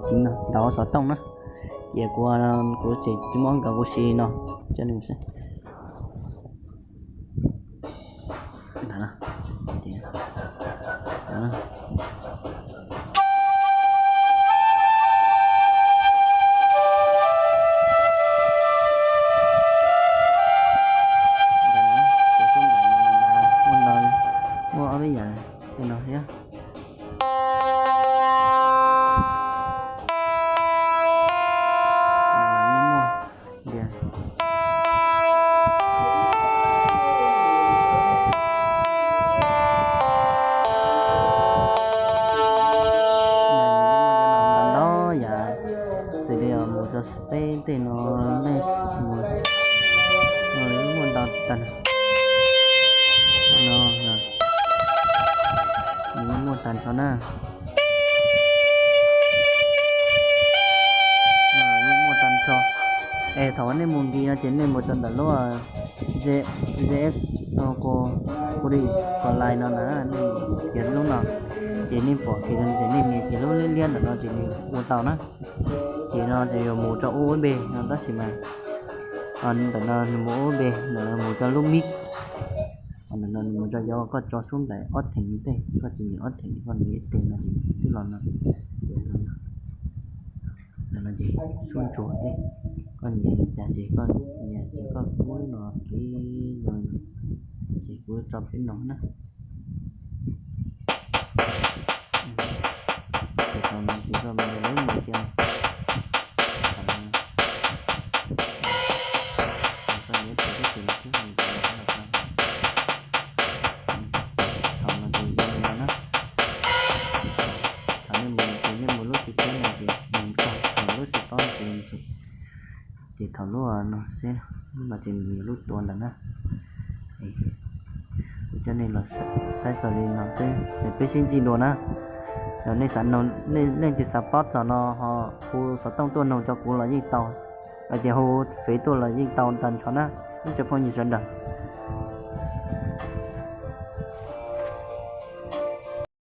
Txiv no ntaus xov tooj na, ces kuv, kuv tseem muab nkawd kuv si no. Muaj ob peb yam tej no thiab. Yeej muaj tias, ntau yam, xws li mus rau peb tej no, nej mus no yeej muaj ntau tag, no yeej muaj tag nrho na. Yeej muaj tag nrho. Es thaum nej mus nkis no ces nej mus rau ntawm lub Z X, kuv li, kom lais no na, nej nias kiag lub no, ces nej pom kiag ces nej nias kiag lub liab liab ntawm no ces nws ua tau na. Ces no ces yuav mus rau U S B no tab sis mas ntawm no nws mus U S B, ntawm no mus rau lub mic. Ntawm no nws mus rau, yog koj tso xub ntais ob theem tej, koj tsis nias ob theem, koj nias ib theem no ces twb los no. Ntawm no ces xub ntsuas tej, koj nyiam li cas ces koj nyiam ces koj muab lub no kiag no, ces kuv tso peb no na. Ces thaum no ces koj mus lub mus kiag, koj nyiam ces koj tus no xwb, thaum no ces zoo li no na. Thaum nej mus ces nej mus lub tsis teb no ces nws tau, thaum lub tsis tob no ces nws tsis. Ces thaum lub no xwb, lub no ces nws lub tua ntawd na. Kuv coj nej los saib xaus li no xwb, peb sib ntsib dua na. Yog nej xav, leej twg xav pab txog no ho hu xov tooj tuaj noog rau kuv los yeej tau, hais tias hu fev tuaj los yeej tau tag nrho na, ib tsoom phooj ywg sawv daws.